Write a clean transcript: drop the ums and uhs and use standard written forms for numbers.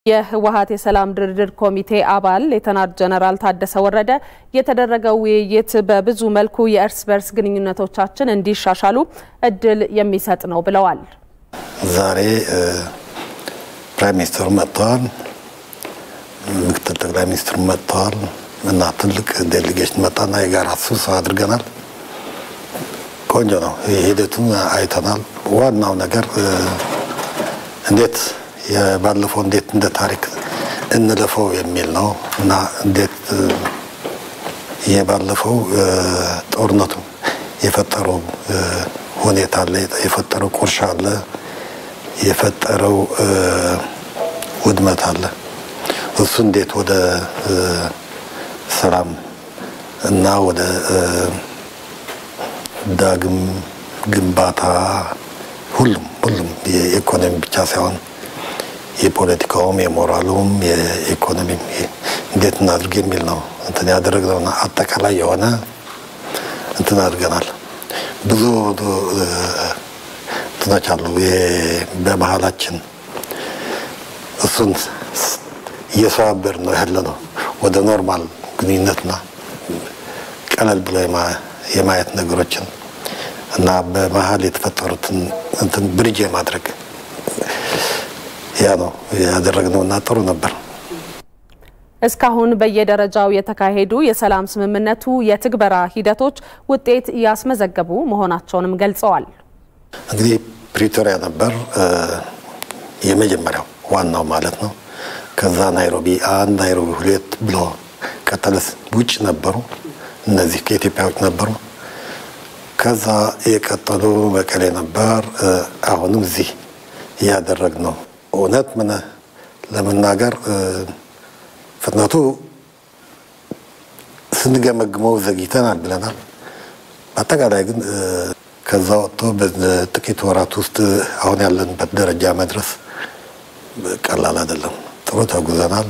የህወሓት የሰላም ድርድር ኮሚቴ አባል ሌተናል ጀነራል ታደሰ ወረደ የተደረገው ውይይት በብዙ መልኩ የእርስ በርስ ግንኙነቶቻችን እንዲሻሻሉ እድል የሚሰጥ ነው ብለዋል። ዛሬ ፕራይም ሚኒስትሩ መጥተዋል፣ ምክትል ጠቅላይ ሚኒስትሩ መጥተዋል እና ትልቅ ዴሊጌሽን መጣና የጋራ ስብሰባ አድርገናል። ቆንጆ ነው። ሂደቱን አይተናል። ዋናው ነገር እንዴት ባለፈው እንዴት እንደ ታሪክ እንለፈው የሚል ነው እና እንዴት የባለፈው ጦርነቱ የፈጠረው ሁኔታ አለ፣ የፈጠረው ቁርሻ አለ፣ የፈጠረው ውድመት አለ። እሱ እንዴት ወደ ሰላም እና ወደ ዳግም ግንባታ ሁሉም የኢኮኖሚ ብቻ ሳይሆን የፖለቲካውም የሞራሉም የኢኮኖሚም እንዴት እናድርግ የሚል ነው እንትን ያደረግነውና አጠቃላይ የሆነ እንትን አድርገናል። ብዙ እንትኖች አሉ በመሀላችን፣ እሱን እየሰባበር ነው ያለ ነው ወደ ኖርማል ግንኙነትና ቀለል ብሎ የማየት ነገሮችን እና በመሀል የተፈጠሩትን እንትን ብሪጅ የማድረግ ያ ነው ያደረግነው እና ጥሩ ነበር። እስካሁን በየደረጃው የተካሄዱ የሰላም ስምምነቱ የትግበራ ሂደቶች ውጤት እያስመዘገቡ መሆናቸውንም ገልጸዋል። እንግዲህ ፕሪቶሪያ ነበር የመጀመሪያው ዋናው ማለት ነው። ከዛ ናይሮቢ 1፣ ናይሮቢ 2 ብሎ ቀጠለስ። ውጭ ነበሩ እነዚህ፣ ከኢትዮጵያ ውጭ ነበሩ። ከዛ የቀጠሉ መቀሌ ነበር። አሁንም እዚህ እያደረግነው እውነት ምን ለመናገር ፍጥነቱ ስንገመግመው ዘግይተናል ብለናል። በአጠቃላይ ግን ከዛ ወጥቶ በጥቂት ወራት ውስጥ አሁን ያለንበት ደረጃ መድረስ ቀላል አይደለም። ጥሩ ተጉዘናል።